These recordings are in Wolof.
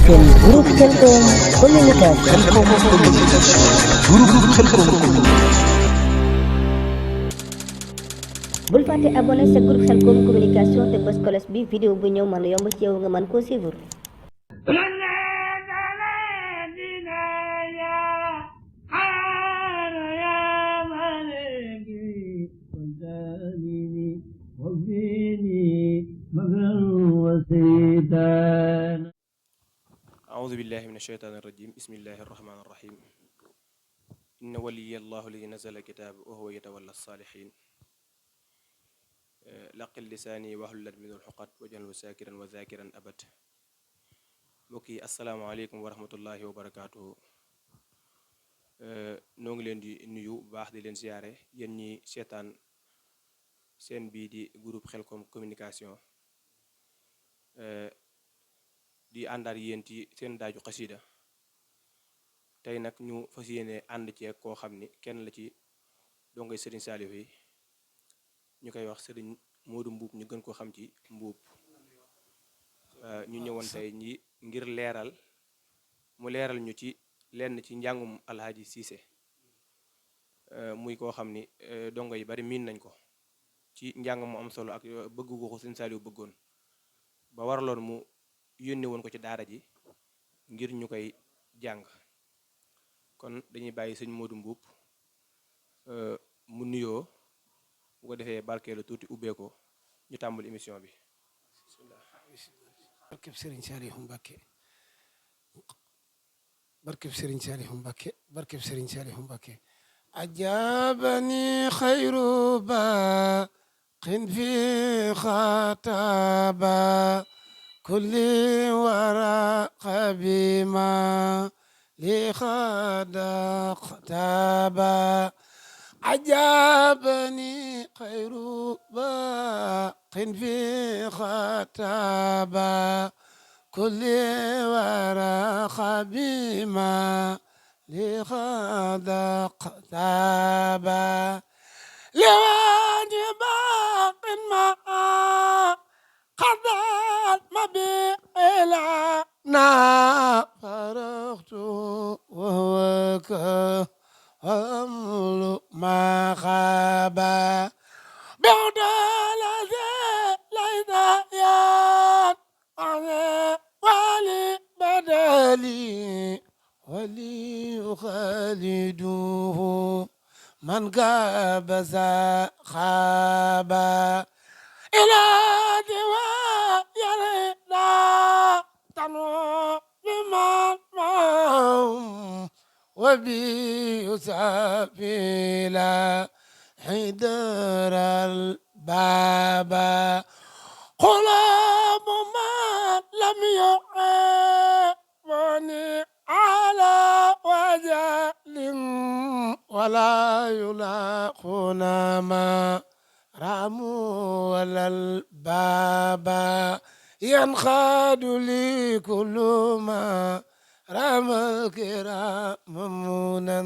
seen groupe Khelcom communication. groupe Khelcom bul fàtte abonné sa groupe Khelcom communication te bës cloche bi vidéo bu ñëw mën a yomb ci yow nga mën koo suivre. أعوذ بالله من الشيطان الرجيم بسم الله الرحمن الرحيم إن ولي الله الذي نزل الكتاب وهو يتولى الصالحين لقل لساني واحلل منه العقد واجعله ساكرا وذاكرا أبد mbokk yi asalaamaaleykum wa rahmatullahi wa barakaatuhu noo ngi leen di nuyu bu baax di leen siyaare yéen ñi seetaan seen bii di groupe Khelcom communication di àndaat yéen ci seen daaju xasida tey nag ñu fas yéene ànd ci koo xam ni kenn la ci dongay sëriñ Saliou yi ñu koy wax sëriñ Modou Mbuub ñu gën koo xam ci Mbuub ñu ñëwoon tey ngir mu leeral ñu ci lenn ci njàngum Alhaji Cissé muy koo xam ni dongo yi bari miin nañ ko ci njàng mu am solo ak bëgg ko sëriñ Saliou bëggoon ba waraloon mu yónni woon ko ci daara ji ngir ñu koy jàng kon dañuy bàyyi sëñ Modou Mbuub mu nuyoo bu ko defee barkeelu tuuti ubbee ko ñu tàmbali émission bi bismillah. barkeb Serigne Saliou Mbacké barkeb Serigne Saliou Mbacké barkeb Serigne Saliou Mbacké ajabani khayru baqin fi khataba kulli waraqa bima li khataba ajabani khayru baqin fi khataba kulli waraqa bima li khataba liwani baqin ma قضت ما بإلا فرغت وهو كأمل ما خاب بعد الذي ليس يان ولي بدلي ولي خالده من غاب خاب إلى دواء يرينا تنو بمن معهم وبيسافيلا حيدر البابا قلوب من لم يعيبني على وجل ولا يلاقون ما راموا ولا البابا ينخاد لي كل ما رام الكرام ممونا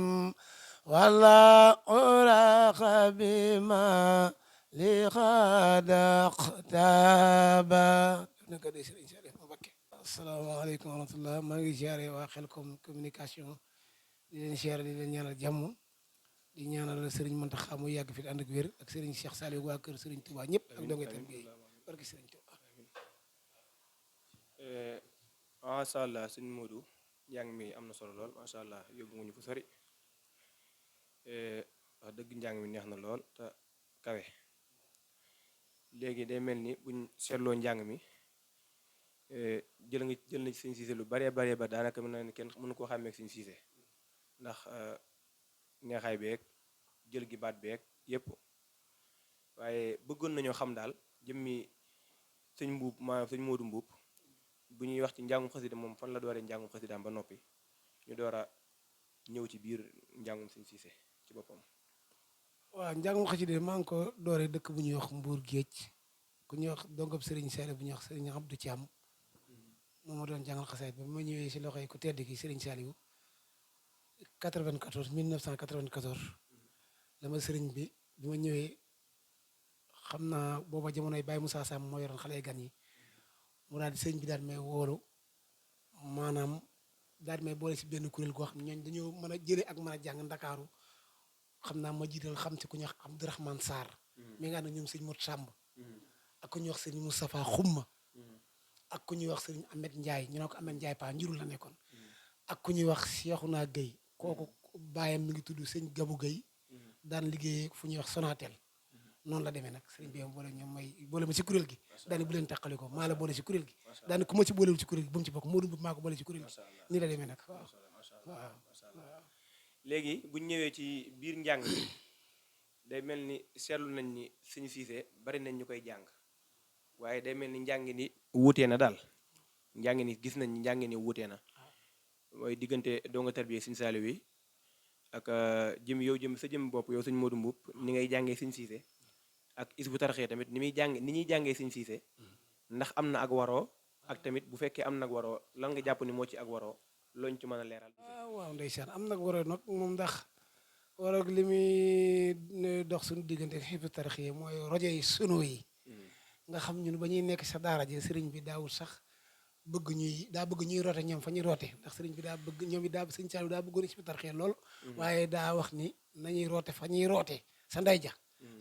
ولا أراق بما لخاد اقتابا. السلام عليكم ورحمة الله. maa ngi ziare waa Khelcom communication di leen ziare di leen ñaanal jàmm di ñaanal Serigne Mountakha mu yàgg fi ànd ak wér ak Serigne Cheikh Saliou waa kër Serigne Touba ñëpp ak dongay tam bi barki Serigne Touba. macha allah sëñ Modou njàng mi am na solo lool macha allah yóbbu nga ñu fu sori wax dëgg njàng mi neex na lool te kawe léegi day mel ni buñ seetloo njàng mi jël na ci sëñ Cissé lu baree baree ba daanaka mën na ne kenn mënu koo xàmmee ak sëñ Cissé ndax neexaay beeg jël gi baat beeg yépp waaye bëggoon nañoo xam daal jëmmi sëñ Mbuub maanaam sëñ Modou Mbuub bu ñuy wax ci njàngum xasida moom fan la dooree njàngum xasidaam ba noppi ñu door a ñëw ci biir njàngum sëñ Cissé ci boppam. waaw njàngum xasida maa ngi ko dooree dëkk bu ñuy wax Mbuur Géej ku ñuy wax dongab Serigne Saliou bu ñuy wax Serigne Abdou Thiam moom moo doon jàngal xasaayid ba ma ñëwee si loxoy ku tedd ki Serigne Saliou 1994 la ma Serigne bi ma ñëwee xam naa booba jamonoy Baye Moussa Sam moo yoroon xale gan yi mu daal di sëñ bi daal may woolu maanaam daal di may boole si benn kuréel goo xam ne ñooñ dañoo mën a jëlee ak mën a jàng Ndakaaru xam naa ma jiital xam si ku ñuy wax Abdourahmane Sarr mi nga ànd ñoom sëñ Mot Samb ak ku ñuy wax sëñ Moustapha Xumma ak ku ñuy wax sëñ Ahmed Ndiaye ñu ne ko Ahmed Ndiaye pa njurul la nekkoon ak ku ñuy wax Cheikhouna Gueye kooku baayam mi ngi tudd sëñ Gabu Gueye daan liggéeyee fu ñuy wax Sonatel noonu la demee nag sëriñ bi boole ñoom may boole ma si kuréel gi daani bu leen tàqali ko maa la boole si kuréel gi daani ku ma ci boolewul ci kuréel gi bu mu ci bokk moo dum maa ko boole ci kuréel gi nii la demee nag waaw waaw léegi buñ ñëwee ci biir njàng mi day mel ni seetlu nañ ni Sëñ Siise bari nañ ñu koy jàng waaye day mel ni njàng ni wuutee na daal njàng ni gis nañ njàng ni wuutee na mooy diggante donga tarbiya Sëñ Saaliw wi ak jëm sa jëm bopp yow Sëñ Moodu Mbuub ni ngay jàngee Sëñ Siise ak Hizbut Tarqiyyah tamit ni ñuy jàngee Sëñ Siise ndax am na ak waroo ak tamit bu fekkee am na ak waroo lan nga jàpp ni moo ci ak waroo looñ ci mën a leeral. waaw ndeysaan am nag waroo nag moom ndax waroo li muy dox suñu diggante Hizbut Tarqiyyah mooy rajo yi sunu yi nga xam ñun ba ñuy nekk sa daara ji sëriñ bi daawul sax bëgg ñuy roote ñoom fa ñuy roote ndax sëriñ bi daa bëgg ñoom it sëñ Saliou daa bëggoon Hizbut Tarqiyyah lool waaye daa wax ni nañuy roote fa ñuy roote sa ndey ja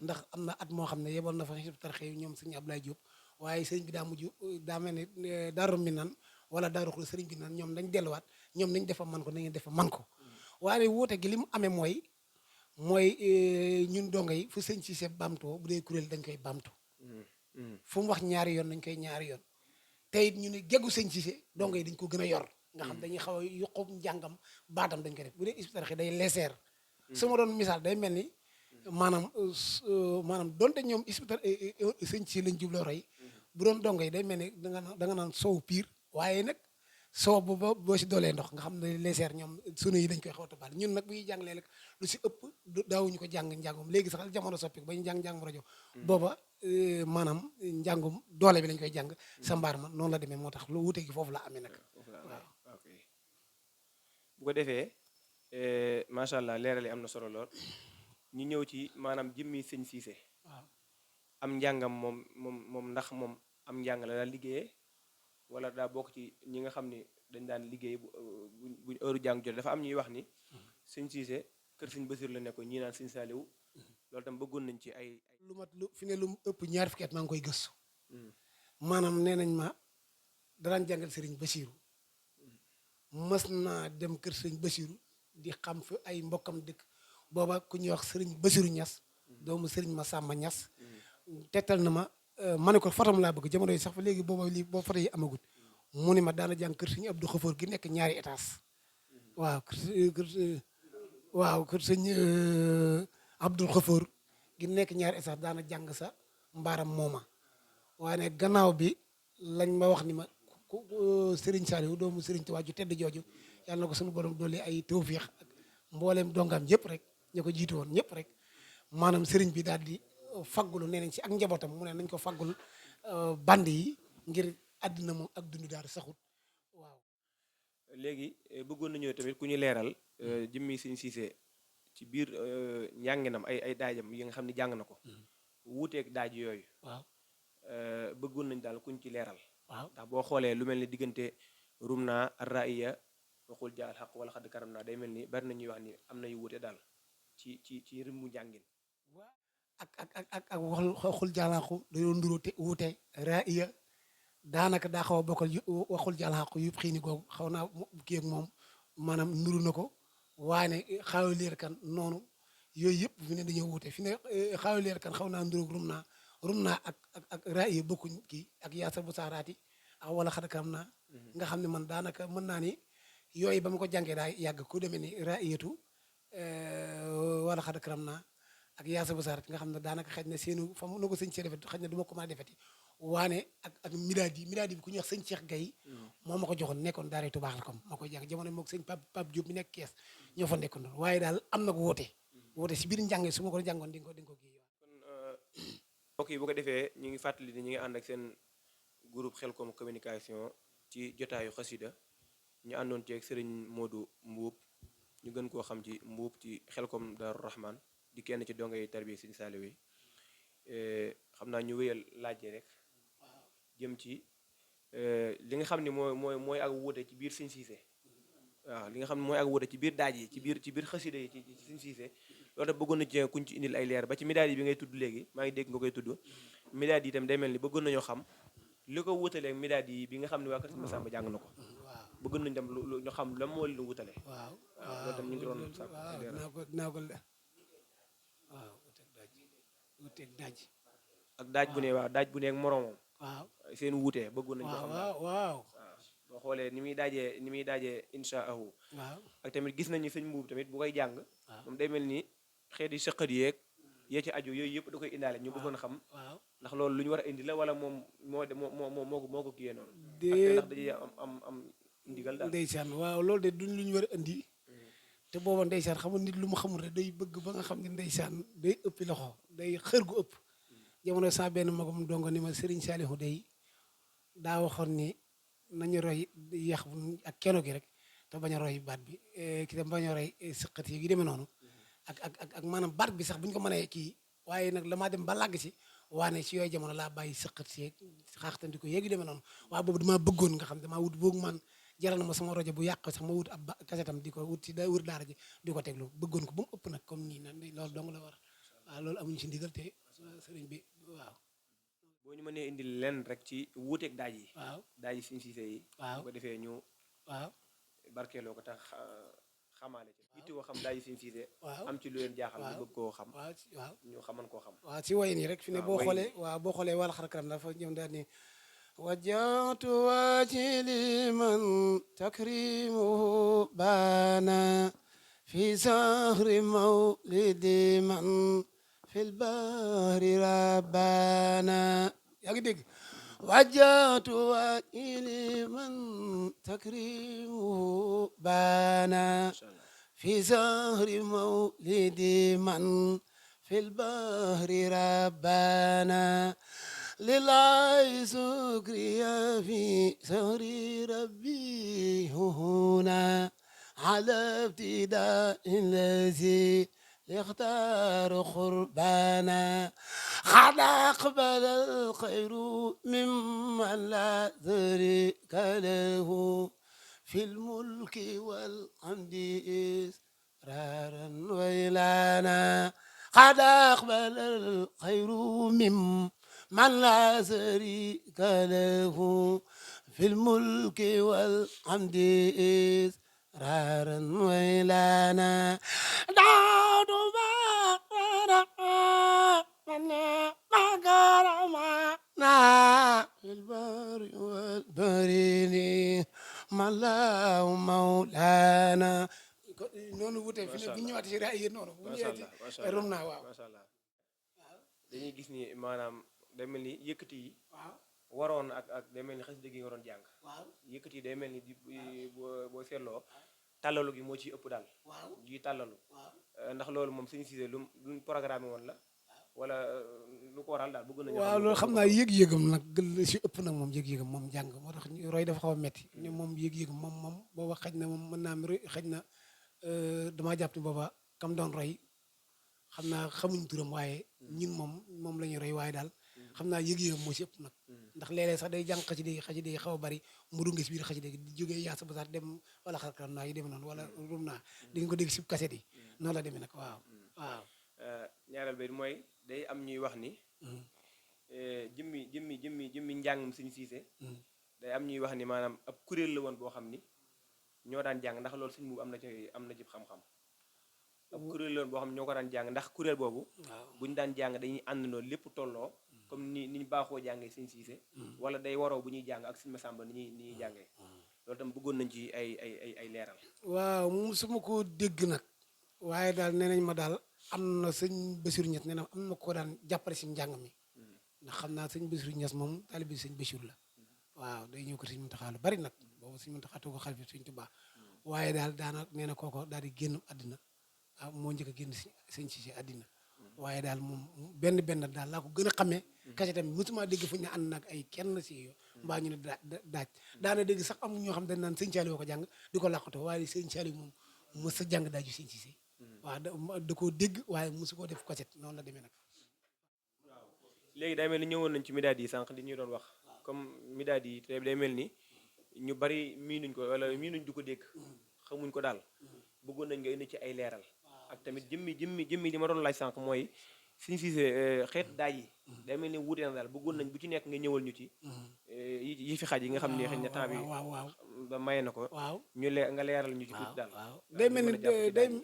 ndax am na at moo xam ne yeboon na fa Hizbut Tarqiyyah ñoom sëñ Abdoulaye Diop waaye sëriñ bi daa mujj daa mel ni Daaru Minaan wala Daaru Xudoos sëriñ bi naan ñoom dañ delluwaat ñoom nañ defa man ko na ngeen defa man ko waaye woote gi li mu amee mooy ñun donga yi fu sëñ Siise bamtoo bu dee kuréel dañ koy bamtu fu mu wax ñaari yoon nañ koy ñaari yoon te it ñu ne geggu sëñ Siise donga yi dañ ko gën a yor nga xam dañuy xaw a yuqub njàngam baatam dañ ko def bu dee Hizbut Tarqiyyah day leseer su ma doon misaal day mel ni maanaam donte ñoom Hizbut Tarqiyyah sëñ Siise lañ jubloo roy bu doon donga yi day mel ni da nga naan soow piir waaye nag soo boo si doolee ndox nga xam ne leseer ñoom sunu yi dañ koy xaw a toppal ñun nag bu ñuy jàngalee rek lu si ëpp daawuñu ko jàng njàngum léegi sax jamono soppi ba ñu njàngum rajo booba maanaam njàngum doole bi lañ koy jàng sa mbaar ma noonu la demee moo tax lu wute gi foofu la amee nag waaw ok bu ko defee macha allah leeral yi am na solo lool ñu ñëw ci maanaam jëmmi Sëñ Siise waaw am njàngam moom ndax moom am njàng la daal liggéeyee wala daa bokk ci ñi nga xam ni dañ daan liggéey bu heure jàng jot dafa am ñuy wax ni Sëñ Siise kër Sëñ Basiru la nekkoon ñii naan Sëñ Saaliw loolu tam bëggoon nañ ci ay lu mat lu fi ne lu ëpp ñaar fukki at maa ngi koy gëstu maanaam nee nañ ma daraan jàngal sëriñ Basiru mës naa dem kër sëriñ Basiru di xam fi ay mbokkam dëkk booba ku ñuy wax sëriñ Basiru Ñas doomu sëriñ Masamba Ñas tettal na ma ne ko fotom laa bëgg jamono yi sax fa léegi booba foto yi amagut mu ne ma daana jàng kër sëñ Abdou Xafoor gi nekk ñaari étage waaw kër sëñ Abdou Xafoor gi nekk ñaari étage daana jàng sa mbaaram mooma waaye ne gannaaw bi lañ ma wax ni ma Serigne Saliou doomu Serigne Touba ju tedd jooju yàlla na ko suñu borom dolli ay tawfiix ak mbooleem dongam yëpp rek ñu ko jiitu woon ñëpp rek maanaam Serigne bi daal di faggulu nee nañ si ak njabootam mu ne nañ ko faggul band yi ngir àddina moom ak dund daal saxut waaw. léegi bëggoon nañu tamit ku ñu leeral jëmmi Sëñ Siise ci biir njànginam ay daajam yi nga xam ne jàng na ko wuuteeg daaj yooyu waaw bëggoon nañ daal kuñ ci leeral waaw ndax boo xoolee lu mel ni diggante rum naa raiya waxul jaal xaq wala xadd karam naa day mel ni bari na ñuy wax ni am na yu wuute daal ci rim njàngin ak waxul jaalaaxu dañoo nduroo te wuute raiya daanaka daa xaw a bokkal waxul jaalaaxu yëpp xii ni googu xaw naa kii ak moom maanaam nuru na ko waaye xaaw leer kan noonu yooyu yëpp fi ne dañoo wuute fi ne xaaw leer kan xaw naa nduróog rum naa ak raiya bokkuñ kii ak yaasa bu saaraati ak wala xadakam naa nga xam ne man daanaka mën naa ni yooyu ba ma ko jàngee daa yàgg ku demee ni raiyatu wala xadakam naa ak yaasa bu saaraati nga xam ne daanaka xëy na seenu fa na ko sëñ see defet xëy na du ma ko mën a defeti waane ak milaadi bi ku ñuy wax sëñ Cheikh Gaye moo ma ko joxoon nekkoon daara tu baax la comme ma koy jàng jamono moog sëñ Pape Diop mi nekk Kees ñoo fa nekkoon noonu waaye daal am na ko woote si biir njàng su ma ko jàngoon di nga ko kii kon mbokk yi bu ko defee ñu ngi fàttali ni ñu ngi ànd ak seen groupe Xelcom communication ci jotaayu xasida ñu àndoon ci ak Serigne Modou Mbuub ñu gën koo xam ci Mbuub ci Xelcom Daaru Rahman di kenn ci dongay tarbiya Sëñ Saaliw yi xam naa ñu wéyal laaj rek jëm ci li nga xam ne mooy ak wuute ci biir Sëñ Siise waaw li nga xam ne mooy ak wuute ci biir daaj yi ci biir xasida yi ci Sëñ Siise loolu tam bëggoon na ci kuñ ci indil ay leer ba ci midaad yi bi ngay tudd léegi maa ngi dégg nga koy tudd midaad yi itam day mel ni bëggoon nañoo xam li ko wutaleeg midaad yi bi nga xam ne waa kër Sëñ Masamba jàng na ko bëggoon nañ dem lu ñu xam lan moo leen wutale waaw loolu tam ñu ngi doon sax dinaa ko waaw wuteeg daaj ak daaj bu ne waaw daaj bu ne ak moroomam waaw seen wuutee bëggoon nañ ko xam waaw boo xoolee ni muy daajee insha allahu waaw ak tamit gis nañu sëñ mbuub tamit bu koy jàng moom day mel ni xeeti sëqat yeeg yee ci aju yooyu yëpp da koy indaale ñu bëggoon xam ndax loolu lu ñu war a indi la wala moom moo ko kiyee noonu ndax dañuy am ndigal daal ndeysaan waaw loolu de duñ lu ñu war a indi te booba ndeysaan xamul nit lu mu xamul rek day bëgg ba nga xam ne ndeysaan day ëppi loxo day xër gu ëpp jamono sa benn magum dongo ni ma Serigne Saliou day daa waxoon ni nañu roy yax ak keno gi rek te bañ a roy baat bi ki tam bañ a roy sëqat yi demee noonu ak maanaam baat bi sax bu ñu ko mënee kii waaye nag la maa dem ba làgg si waane si yooyu jamono laa bàyyi sëqat si xaaxtandi ko yéegi demee noonu waaye boobu damaa bëggoon nga xam damaa wut boobu man jaral na ma sama rajo bu yàq sax ma wut ab kasetam di ko wut si da wër daara ji di ko teglu bëggoon ko ba mu ëpp nag comme nii na loolu dong la war waaw loolu amuñu si ndigal te sëriñ bi waaw boo ñu mënee indi lenn rek ci wuuteeg daaj yi waaw daaj yi Sëñ Siise yi bu ko defee ñu waaw barkeeloo ko tax xamaale ci itti woo xam daaj yi Sëñ Siise waaw am ci lu leen jaaxal ñu bëgg koo xam waaw ñu xaman koo xam waaw si wayin yi rek fi ne boo xoolee waaw boo xoolee wàll xarakaram dafa ñëw daal ni وجهت وجهي لمن تكريمه بانا في سهر مولد من في البحر ربانا yaa ngi dégg وجهت وجهي لمن تكريمه بانا في سهر مولد من في البحر ربانا لله سكري في سهر ربي هنا على ابتداء الذي اختار قربانا قد أقبل الخير ممن لا شريك له في الملك والحمد إسرارا وإلانا قد أقبل الخير ممن من لا شريك له في الملك والحمد إسرارا وإلانا داود ما كرمنا في البر والبرين ملا مولانا noonu wute fi ne bu ñëwaat ci raay yi noonu bu ñëwaat rom naa waaw masha Allah dañuy gis ni maanaam day mel ni yëkkati yi waaw waroon ak day mel ni xasida gi nga waroon jàng waaw yëkkati yi day mel ni boo seetloo tàllalu gi moo ciy ëpp daal waaw gi tàllalu waaw ndax loolu moom Sëñ Siise luñ programme woon la wala lu ko waral daal bëgg nañu waaw loolu xam naa yëg-yëgam nag gën la si ëpp nag moom yëg-yëgam moom jàng moo tax roy dafa xaw a metti ñu moom yëg-yëgam moom booba xaj na moom mën naa am xaj na damaa jàpp ni booba kam doon roy xam naa xamuñ turam waaye ñun moom la ñuy roy waaye daal xam naa yëg-yëgam moo si ëpp nag ndax léeg-léeg sax day jàng xasida yi xaw a bari mu dunge si biir xasida gi di jógee yaasa ba sax dem wala xarkaram naa yi demee noonu wala rum naa di nga ko dégg si kaset yi noonu la demee nag waaw waaw ñaareel bi mooy day am ñuy wax ni jëmmi njàngum Sëñ Siise day am ñuy wax ni maanaam ab kuréel la woon boo xam ni ñoo daan jàng ndax loolu suñ bu am na ci xam-xam ab kuréel la woon boo xam ne ñoo ko daan jàng ndax kuréel boobu buñu daan jàng dañuy àndandoo lépp tolloo comme ni ñu baaxoo jàngee Sëñ Siise wala day waroo bu ñuy jàng ak Sëñ Masamba ni ñuy jàngee loolu tam bëggoon nañ ci ay leeral waaw musuma ko dégg nag waaye daal nee nañ ma daal am na sëñ Bassirou Niass nee na am na ko daan jàppale si njàng mi ndax xam naa sëñ Bassirou Niass moom taalibe sëñ Bassirou la waaw day ñëw ko sëñ Muntaxa lu bari nag boobu sëñ Muntaxa toog ko xalifa sëñ Tuubaa waaye daal daana nee na kooko daal di génn àddina ah moo njëkk a génn Sëñ Siise àddina waaye daal moom benn daal laa ko gën a xamee kase tamit mosuma dégg fu ñu ne ànd nag ay kenn si yo mbaa ñu ne daaj daana dégg sax am ñoo xam dañ naan sëñ Saliou ko jàng di ko làqatoo waaye sëñ Saliou moom mos sa jàng daaju Sëñ Siise waaw da koo dégg waaye mosu koo def kaset noonu la demee nag léegi day mel ni ñëwoon nañ ci midaad yi sànq li ñuy doon wax comme midaad yi te day mel ni ñu bari miinuñ ko wala miinuñ du ko dégg xamuñ ko daal bëggoon nañ nga indi ci ay leeral ak tamit jëmmi li ma doon laaj sànq mooy suñu siisee xeet daaj yi day mel ni wuute na daal bëggoon nañ bu ci nekk nga ñëwal ñu ci yi fi xaj yi nga xam ne xëy na temps bi waaw ba maye na ko waaw nga leeral ñu ci tuuti daal day mel ni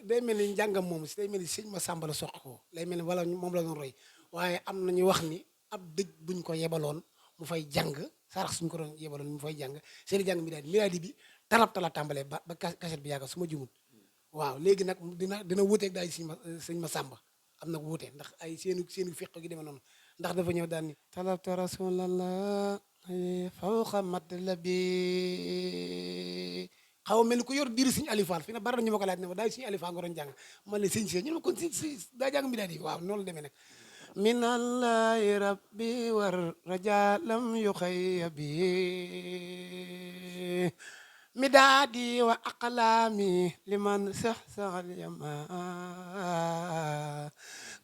day mel ni njàngam moom si day mel ni sëñ ma sàmba la soq ko lay mel ni wala moom la doon roy waaye am na ñu wax ni ab dëj buñ ko yebaloon mu fay jàng sarax suñ ko doon yebaloon mu fay jàng seeni jàng midaadi bi talab tàmbalee ba kaset bi yàgga su ma jumul waaw léegi nag dina wuuteeg daay sëñ ma sàmba am nag wuute ndax ay seenu fiq gi demee noonu ndax dafa ñëw daal ni talabta rasulallah fawqa matlabi xaw a mel ni ku yor diiri suñu alifaal fi na bari na ñu ma ko laaj ne ma daay suñu alifaal nga doon jàng man la sëñ ñu ne ma kon si daa jàng midaadi waaw noonu la demee nag min allahi rabbi war raja lam yuxayya bi midaadi wa aqlaami liman saxsaxal yama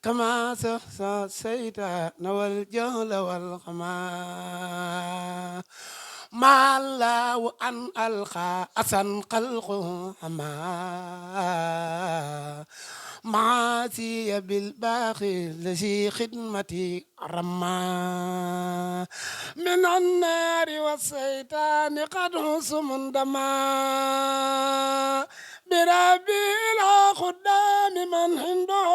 kama saxsa saytaana wal jahla wal xama ما الله أن ألقى أسن خلقه ما معاسي بالباقي الذي خدمتي رما من النار والشيطان قد حسم دما بربي إلى خدام من عنده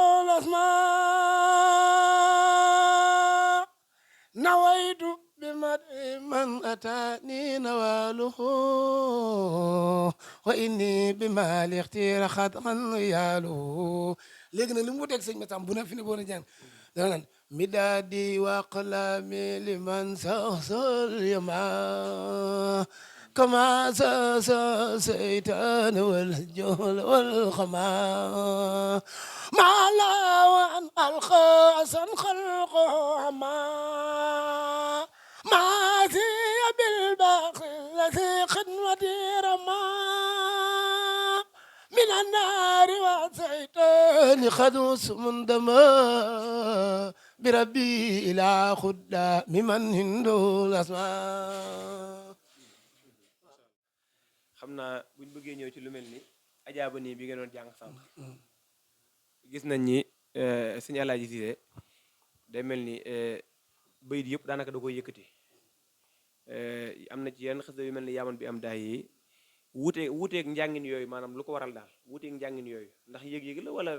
الأسماء نويت من أتاني نواله وإني بما الاختيار خطأ ياله léegi nag li mu wuteeg sëñ Matam bu na fi ne boo na jàng dana naan midaadi wa aqlaami liman saxsal yama kama sa seytaan wal johl wal xama ma la wa an alqa asan xalqo ma معاذي بالباقي الذي خدمتي رما من النار وسيطان خدوس من دما بربي إلى خدا ممن هندو الأسماء xam naa buñ bëggee ñëw ci lu mel ni ajaaba nii bi nga doon jàng sànq gis nañ ni sëñ Alaaji Siise day mel ni bayit yëpp daanaka da koy yëkkati am na ci yenn xasida yu mel ni yaaman bi am daay yi wuuteeg njàngin yooyu maanaam lu ko waral daal wuuteeg njàngin yooyu ndax yëg-yëg la wala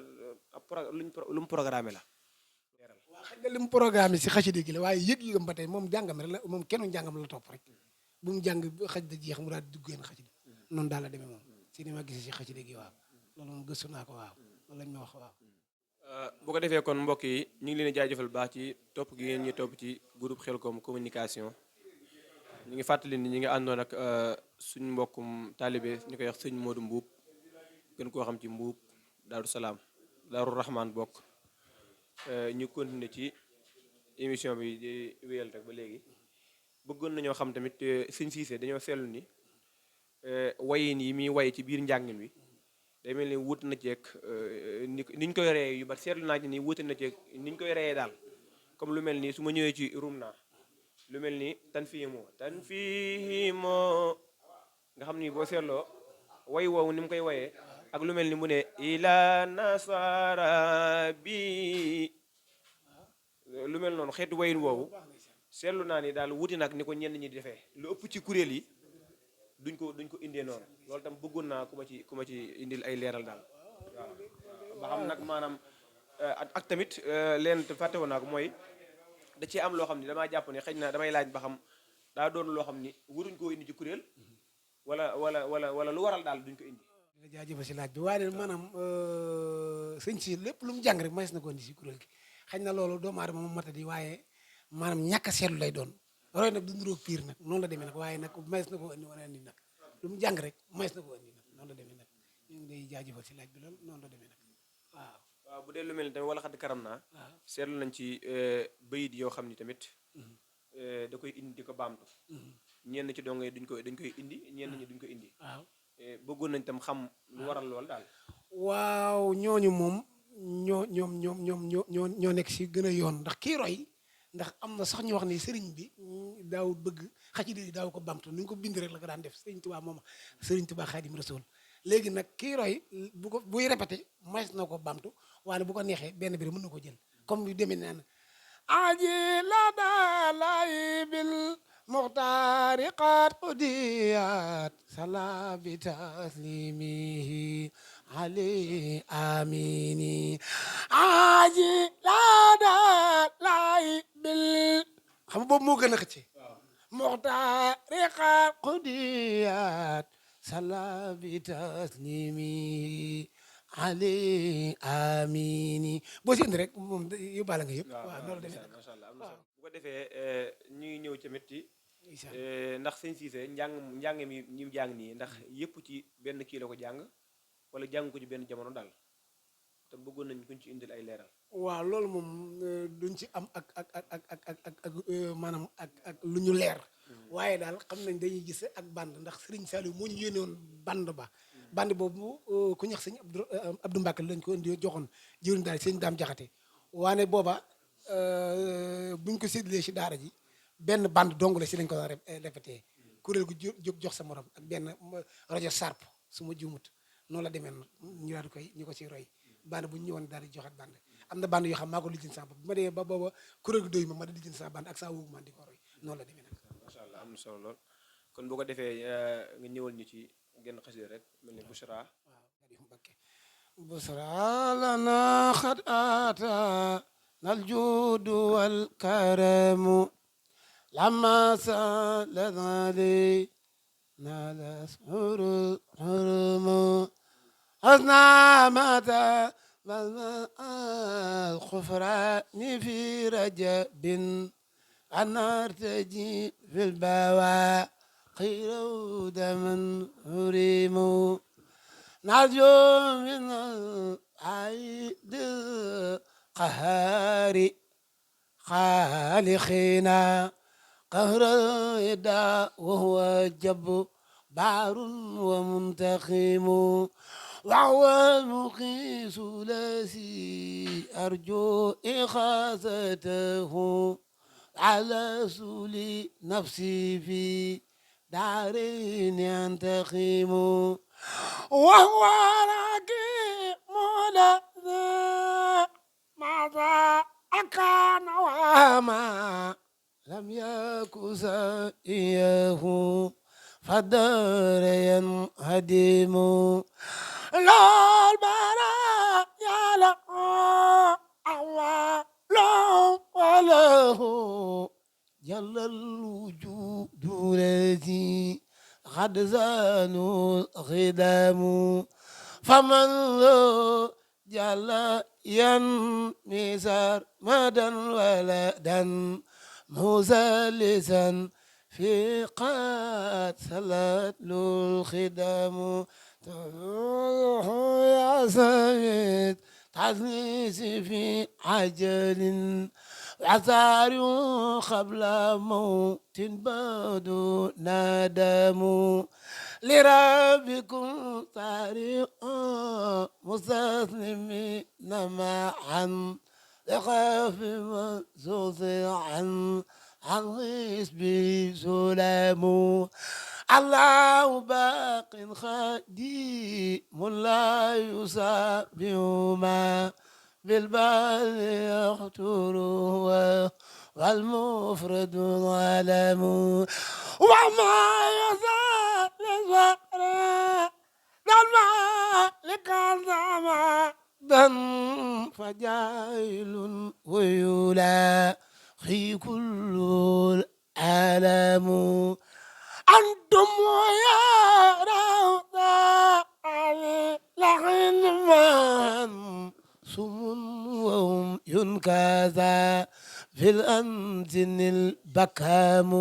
lu mu programmé la waaw xëy na li mu programme si xasida gi la waaye yëg-yëgam ba tey moom jàngam rek la moom kenn njàngam la topp rek bu mu jàng xasida jeex mu daal di dugg yenn xasida noonu daal la demee moom si ni ma gisee si xasida gi waaw loolu moom gëstu naa ko waaw loolu lañ ma wax waaw bu ko defee kon mbokk yi ñu ngi leen di jaajëfal baax ci topp gi ngeen ñi topp ci groupe Khelcom communication ñu ngi fàttali ni ñi ngi àndoon ak suñ mbokkum taalibe ñu koy wax sëñ Modou Mbuub gën koo xam ci Mbuub Daaru Salaam Daaru Rahman bokk ñu continuer ci émission bi di wéyal rek ba léegi bëggoon nañoo xam tamit sëñ Siise dañoo seetlu ni wayin yi muy way ci biir njàngin wi day mel ni wut na ceeg niñ koy reyee yu bari seetlu naa ci ni wuute na ceeg niñ koy reyee daal comme lu mel ni su ma ñëwee ci rum naa lu mel ni tanfihimoo nga xam ni boo seetloo way woowu ni mu koy wayee ak lu mel ni mu ne ila nasara bi lu mel noonu xeetu wayin woowu seetlu naa ni daal wuti nag ni ko ñenn ñi di defee lu ëpp ci kuréel yi duñ ko indee noonu loolu tam bëggoon naa ku ma ci indil ay leeral daal waaw ba xam nag maanaam ak tamit leen fàtte woon naa ko mooy da cee am loo xam ni damaa jàpp ne xëy na damay laaj ba xam daa doon loo xam ni waruñ koo indi ci kuréel wala lu waral daal duñ ko indi. nga jaajëfal si laaj bi waaye maanaam sëñ si lépp lu mu jàng rek mayees na ko indi si kuréel gi xëy na loolu doomu aadama moom matadi waaye maanaam ñàkk a seetlu lay doon roy nag du niroog piir nag noonu la demee nag waaye nag mayees na koo indi wala indi nag lu mu jàng rek mayees na koo indi nag noonu la demee nag ñu ngi lay jaajëfal si laaj bi loolu noonu la demee nag waaw. waaw bu dee lu mel ni tamit wala xadd karam naa seetlu nañ ci bayit yoo xam ni tamit da koy indi di ko baamtu ñenn ci dongo yi dañ koy indi ñenn ñi duñ ko indi waaw bëggoon nañ tam xam lu waral lool daal waaw ñooñu moom ñoo nekk si gën a yoon ndax kii roy ndax am na sax ñu wax ni sëriñ bi daaw bëgg xasida yi daaw ko bamtu nu ñu ko bind rek la ko daan def sëriñ Tuubaa moom sëriñ Tuubaa Xaadim Rasuul léegi nag kii roy buy répété mais na ko bamtu waaye bu ko neexee benn bi rek mën na ko jël comme yu demee naan aji la dalay bil muxtaari qad qudiyat sala bi taslimihi ali amini aji la dalay bil xam nga boobu moo gën a xëcce muxtaari qad qudiyat sala bi taslimihi ali amini boo si indi rek moom yóbbaale nga yëpp. waaw loolu demee macha allah am na solo bu ko defee ñu ngi ñëw tamit ci ndax sëñ Cissé njàng mi ñu jàng nii ndax yëpp ci benn kii la ko jàng wala jàng ko ci benn jamono daal te bëggoon nañ kuñ ci indil ay leeral. waaw loolu moom duñ ci am ak maanaam ak lu ñu leer waaye daal xam nañ dañuy gis ak band ndax Serigne Saliou moo ñu yéene woon band ba band boobu ku ñax sëñ Abdou Mbacke lañ ko indi joxoon jëriñ daal sëñ Daam Jaxate waane booba buñ ko séddalee si daara ji benn band dong la si lañ ko doon répété kuréel gu jóg jox sa morom ak benn rajo Sarp su ma juumut noonu la demee ñu daal di koy ñu ko ci roy band bu ñu ñëwoon daal di joxat band am na band yoo xam maa ko lijjin sama bopp bi ma demee ba booba kuréel gu doy ma di lijjin sama band ak saa woowu man di ko roy noonu la demee nag. macha allah am na solo lool kon bu ko defee nga ñëwal ñu ci genn xasida rek mel ni Bushra. بشرى لنا قد آتانا الجود والكرم لما سال ذلك نال سحر الحرم أثنى متى الغفران في رجب أن أرتجي في البواقي رودا من هريم نرجو من العيد القهار خالقنا قهر الإداء وهو جبار ومنتقم وهو المقيس الذي أرجو إخاذته على سولي نفسي في دارين ينتقم وهو الحكيم الذي ماذا أكان وما لم يكن سيئه فدار ينهدم لا البراء يعلم الله وله جل الوجود الذي قد زانوا الخدام فمن له جل ينمي سرمدا ولدا مزلسا في قد سلت له الخدام يا سيد تعزيز في عجل عثار قبل موت بعد ندم لربكم طريق مستسلمين معا لخاف منزوز عن حسب سلام الله باق خديم لا يسابهما بالبال يقتل والمفرد ظلم وما يزال الفقر للمالك زمادا فجاهل ويولى في كل العالم أنتم يا روضة لحلمان سم وهم ينكذا في الأنزن البكام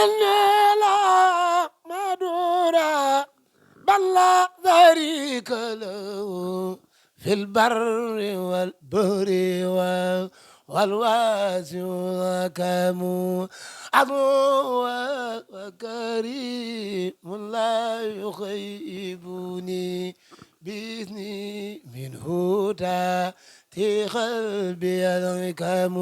إني لا مدورا بل لا ذريك له في البر والبحر والواسع كم أبو وكريم لا يخيبني بإذني منه في قلبي الحكم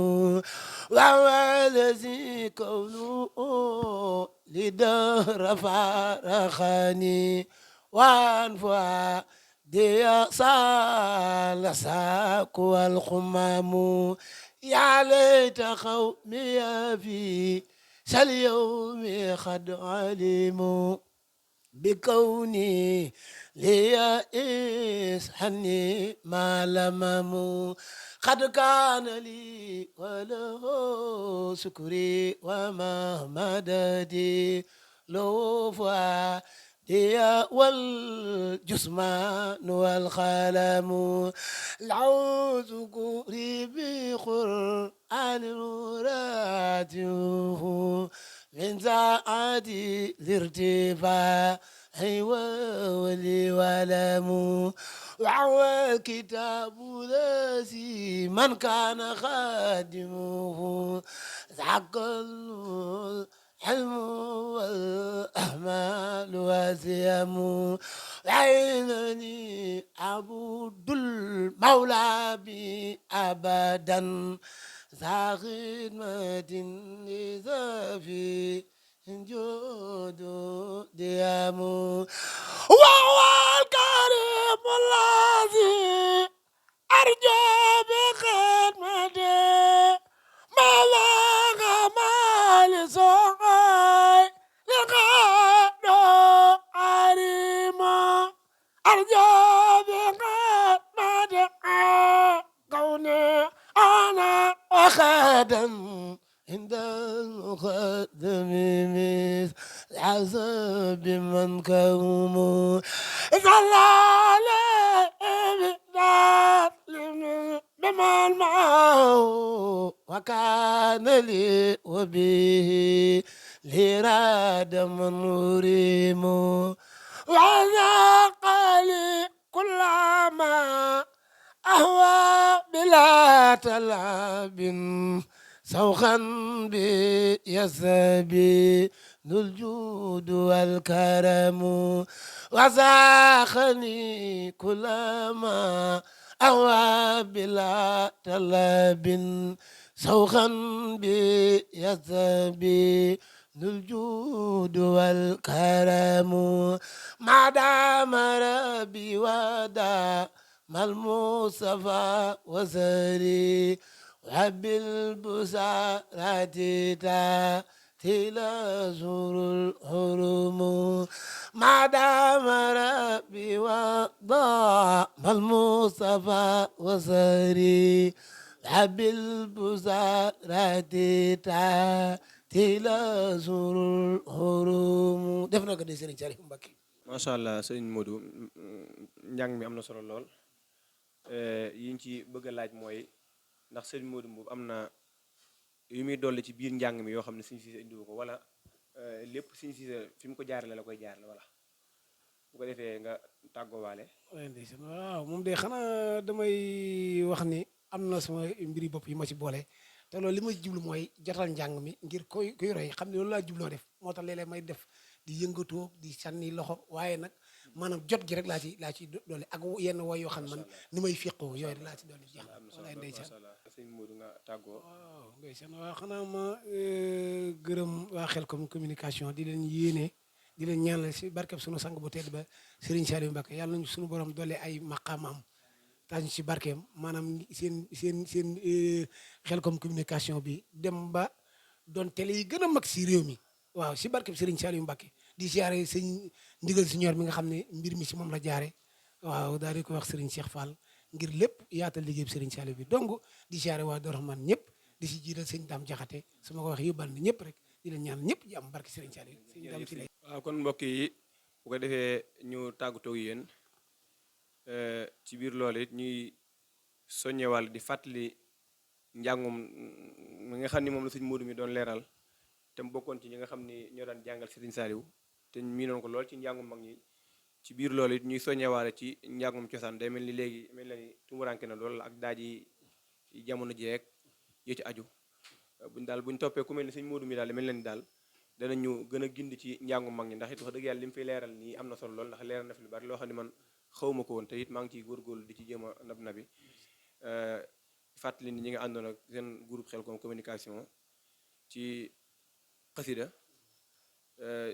وهو الذي كونه لدهر فارخني وانفع دي صال ساك والخمام يا ليت قومي في اليوم قد علموا بكوني ليئس حني ما لمموا قد كان لي وله سكري وما مددي لو فؤادي والجسمان والقلم العوز كوري بقرآن مراته من ساعتي الارتفاع ولي ولم وهو الكتاب الذي من كان خادمه ذاك الحلم والأحمال وسيم عينني عبد المولى بي أبدا ذا خدمة لذا في جود ديامو وهو الكريم الذي أرجو بخدمته ما لاغ مال سوء لقد عريما أرجو بخدمته كوني أنا أخدم عند المقدم مثل عذاب من كوم صلى عليه بمن معه وكان لي وبه لراد من مريم وذاق لي كل ما أهوى بلا تلعب سوخا بيسبي ذو الجود والكرم وزاخني كل ما أهوى بلا تلعب سوخا بيسبي ذو الجود والكرم ما دام ربي ودا ما المصطفى وسري وحب البسارات تلا زور الحرم ما دام ربي وضاع ما المصطفى وسري وحب البسارات تلا زور الحرم def na ko de Serigne Saliou Mbacké. macha allah sëñ Modou njàng mi am na solo lool yi ñu ci bëgg a laaj mooy ndax sëñ Modou Mboub am na yu muy dolli ci biir njàng mi yoo xam ne Sëñ Cissé indiwu ko wala lépp Sëñ Cissé fi mu ko jaarale la koy jaarale wala bu ko defee nga tàggoowaale. waaw moom de xanaa damay wax ni am na sama mbiri bopp yi ma ci boole te loolu li ma jublu mooy jotal njàng mi ngir kuy roy xam ne loolu laa jubloo def moo tax léeg-léeg may def di yëngatoo di sànni loxo waaye nag maanaam jot gi rek laa ci doole ak yenn woy yoo xam ne man ni may fiqoo yooyu rek laa ci doole jeex walaay ndeysaan sëñ Modou nga tàggoo. waaw ndeysaan waaw xanaa ma gërëm waa Khelcom communication di leen yéene di leen ñaanal si barkeb sunu sang bu tedd ba Serigne Saliou Mbacké yàlla nañu sunu borom doole ay maqaamam tañ ci barkeem maanaam seen Khelcom communication bi dem ba doon télé yi gën a mag si réew mi waaw si barkeb Serigne Saliou Mbacké di siyaare sëñ ndigal siñoor mi nga xam ne mbir mi si moom la jaare waaw daal di ko wax Serigne Cheikh Fall ngir lépp yaatal liggéey bi Serigne Saliou bi donc di siyaare waa Dorahmane ñëpp di si jiital sëñ Dame Diakhaté su ma ko wax yóbbal na ñëpp rek di leen ñaan ñëpp jàmm barke Serigne Saliou sëñ Dame ci lay waaw kon mbokk yi bu ko defee ñu tàggatoo ak yéen ci biir loolu it ñuy soññewaal di fàttali njàngum mi nga xam ni moom la sëñ Modou mi doon leeral te mu bokkoon ci ñi nga xam ni ñoo daan jàngal Serigne Saliou te miinoon ko lool ci njàngum mag ñi ci biir loolu it ñuy soññewaale ci njàngum cosaan day mel ni léegi mel na ni tumuranke na lool ak daaj yi jamono jeeg yi ci aju buñ toppee ku mel ni sëñ Modou mi daal mel na ni daal danañu gën a gindi ci njàngum mag ñi ndax it wax dëgg yàlla li mu fiy leeral nii am na solo lool ndax leeral na fi lu bari loo xam ne man xawma ko woon te it maa ngi ciy góorgóorlu di ci jéem a nab nabi fàttali ni ñi nga àndoon ak seen groupe Khelcom communication ci xasida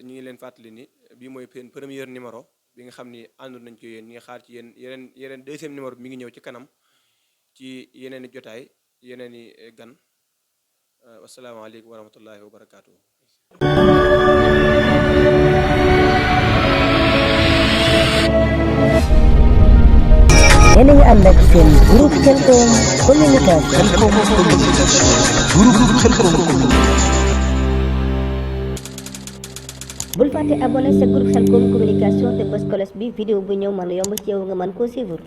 ñu ngi leen fàttali ni bii mooy seen premier numéro bi nga xam ni àndoon nañ ko yéen ñi nga xaar ci yéen yeneen deuxième numéro bi mi ngi ñëw ci kanam ci yeneen i jotaay yeneen i gan wasalaamaaleykum wa rahmatullahi wa barakaatu. yéen a ngi ànd ak seen groupe Khelcom communication. bul fàtte abonné sa groupe Khelcom communication te bës cloche bi vidéo bu ñëw mën a yomb ci yow nga mën koo suivre.